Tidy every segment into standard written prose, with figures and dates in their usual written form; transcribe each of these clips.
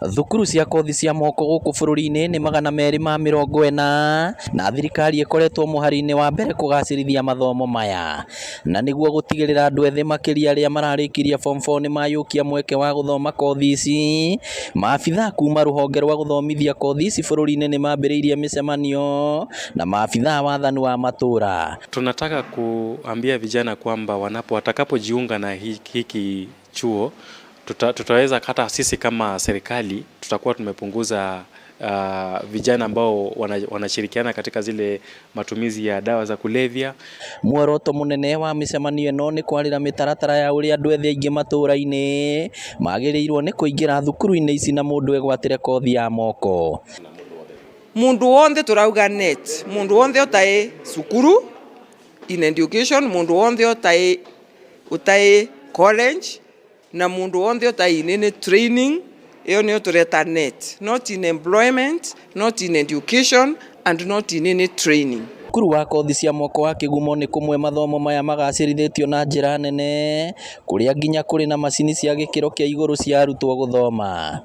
Thukuru cia kothi cia moko gũkũ bũrũri-inĩ nĩ 240 na thirikari ĩkoretwo mũhari-inĩ wa mbere kũgacĩrithia mathomo maya, na nĩguo gũtigĩrĩra andũ ethĩ makĩria arĩa mararĩkirie form 4 nĩmayũkia mweke wa gũthoma kothi ici. Maabithaa kuma rũhonge rwa gũthomithia kothi ici bũrũri-inĩ nĩmambĩrĩirie mĩcemanio na maabithaa wathani wa matũra. Tunataka kuambia vijana kwamba wanapo watakapojiunga na hiki chuo tutaweza hata sisi kama serikali tutakuwa tumepunguza vijana ambao wanashirikiana katika zile matumizi ya dawa za kulevya. Muoroto munene wa mĩcemanio ĩno nĩ kwarĩra mĩtaratara ya ũrĩa andũ ethĩ aingĩ matũra-inĩ magĩrĩirwo nĩ kũingĩra thukuru-inĩ ici na mũndũ egwatĩre kothi ya moko. Mundu wonthe turauga net, mundu wonthe utai cukuru in education, mundu wonthe utai college na mundu wonthe utai in any training, iyo niyo tureta net, not in employment, not in education and not in any training. Cukuru wa kothi cia moko wa Kĩgumo nĩ kũmwe mathomo maya magacĩrithĩtio na njĩra nene, kũrĩa nginya kũrĩ na macini cia gĩkĩro kĩa igũrũ cia arutwo gũthoma.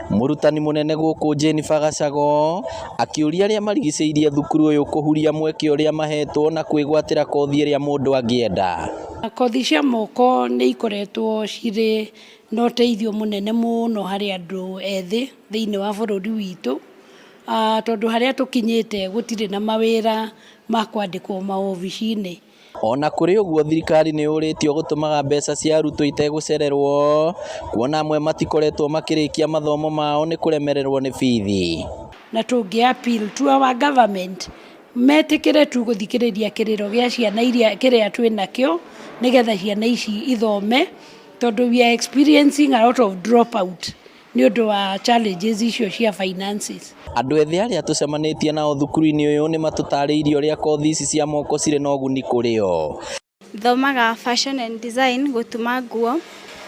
Mũrutani mũnene gũkũ Jennifer Gacago akĩũria arĩa marigicĩirie thukuru ũyũ kũhuria mweke ũrĩa mahetwo na kwĩgwatĩra kothi ĩrĩa mũndũ angĩenda. Kothi cia moko nĩ ikoretwo cirĩ na ũteithio mũnene mũno harĩ andũ ethĩ thĩinĩ wa bũrũri witũ, tondũ harĩa tũkinyĩte gũtirĩ na mawĩra ma kwandĩkwo maobici-inĩ. Ona kũrĩ ũguo, thirikari nĩ yũrĩtio gũtũmaga mbeca cia arutwo itegũcererwo, kuona amwe matikoretwo makĩrĩkia mathomo mao nĩ kũremererwo nĩ bithi. Na tũngĩ appeal to our government metĩkĩre tu gũthikĩrĩria kĩrĩro gĩa ciana iria kĩrĩa twĩ nakĩo, nĩgetha ciana ici ithome, tondũ we are experiencing a lot of dropout nĩ ũndũ wa challenges icio cia finances. Andũ ethĩ arĩa tũcemanĩtie nao thukuru-inĩ ũyũ nĩ matũtarĩirie ũrĩa kothi ici cia moko cirĩ na ũguni kũrĩ o. Thomaga fashion and design, gũtuma nguo.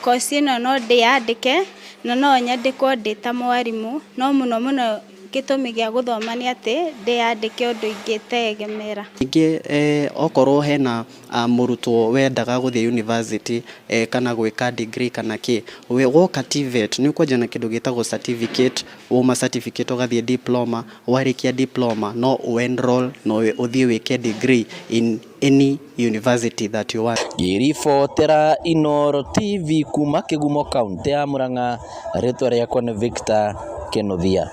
Koci ĩno no ndĩyandĩke na no nyandĩkwo ndĩ ta mwarimũ, no mũno mũno gĩtũmi gĩa gũthoma nĩ atĩ ndĩyandĩke ũndũ ingĩtegemera. Ningĩ okorwo hena mũrutwo wendaga gũthiĩ university kana gwĩka degree kana kĩ, woka TVET nĩ ũkwanjia na kĩndũ gĩtagwo certificate, wauma certificate ũgathiĩ diploma, warĩkia diploma no ũ enroll na ũthiĩ wĩke degree in any university that you want. Ngĩribotera Inooro TV kuma Kĩgumo, kaũntĩ ya Murang'a, rĩtwa rĩakwa nĩ Victor Kĩnuthia.